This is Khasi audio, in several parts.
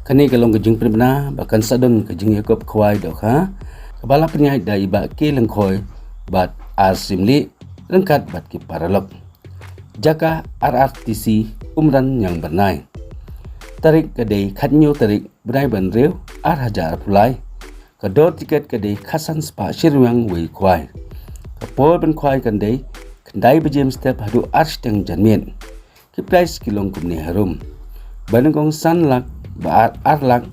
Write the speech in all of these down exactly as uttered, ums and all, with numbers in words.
Kane ka long ka jingpynbna ba kan sa don ka jingïakop khwai dohkha kaba la pynïaid da i Bah K Lyngkhoi bad R Syiemlieh ryngkat bad ki paralok. Jaka R R T C Umran Niang Byrnai. Tarik ka dei khathynñiew tarik bnai ba hynriew ar hajar arphew lai. Ka dor tiket ka dei khatsan spah shi ryngwiang wei khwai. Ka por ban khwai kan dei khyndai baje mynstep haduh ar shiteng janmiet. Ki prize ki long kumne harum: ba nyngkong san lak, ba ar ar lak,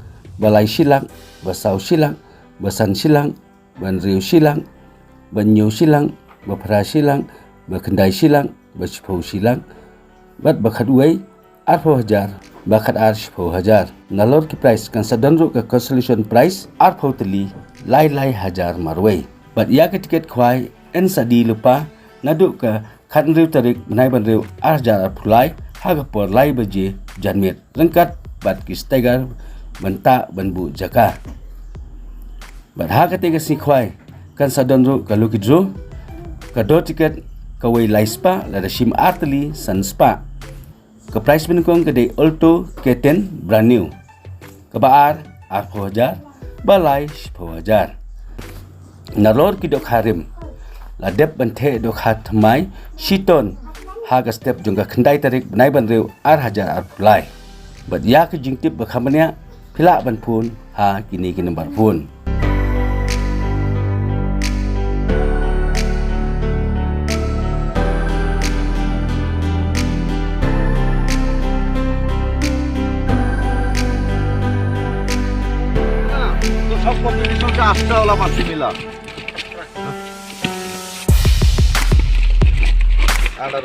ba lai shi lak, ba saw shi lak, ba san shi lak, ba hynriew shi lak, ba hynñiew shi lak, ba phra shi lak, ba khyndai shi lak, ba shiphew shi lak, bad ba khatwei arphew hajar, ba khatar shiphew hajar. Nalor ki prize kan sa don ruh ka consolation prize arphew tylli lai lai hajar marwei. Bad ïa ka tiket khwai yn sa die lypa naduh ka khathynriew tarik bnai ba hynriew ar hajar arphew lai ha ka por lai baje janmiet ryngkat bad ki staiger ban tah ban buh jaka. Bad ha katei ka sngi khwai kan sa don ruh ka lucky draw. Ka dor tiket kawei lai spah, lada shim ar tylli san spah. Ka prize ba nyngkong ka dei Alto K ten brand new. Kaba ar arphew hajar, ba lai shiphew hajar. Nalor ki dohkha rim, la dep ban theh dohkha thymmai shi ton ha ka step jong ka khyndai tarik bnai ba hynriew ar hajar arphew lai. Bad ïa ka jingtip ba kham bniah phi lah ban phone ha kine ki nambar phone. Sab competition ka aste wala party mila. Ada.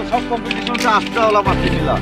Sab competition ka aste wala party mila.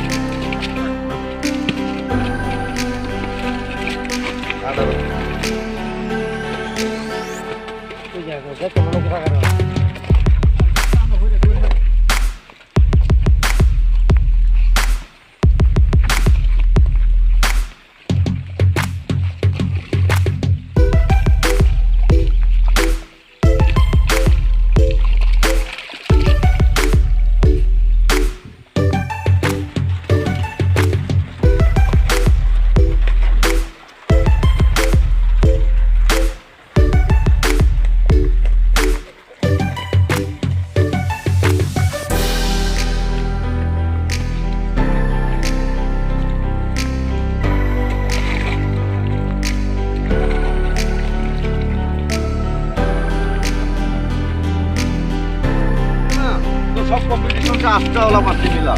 Sab competition ka aste wala party mila.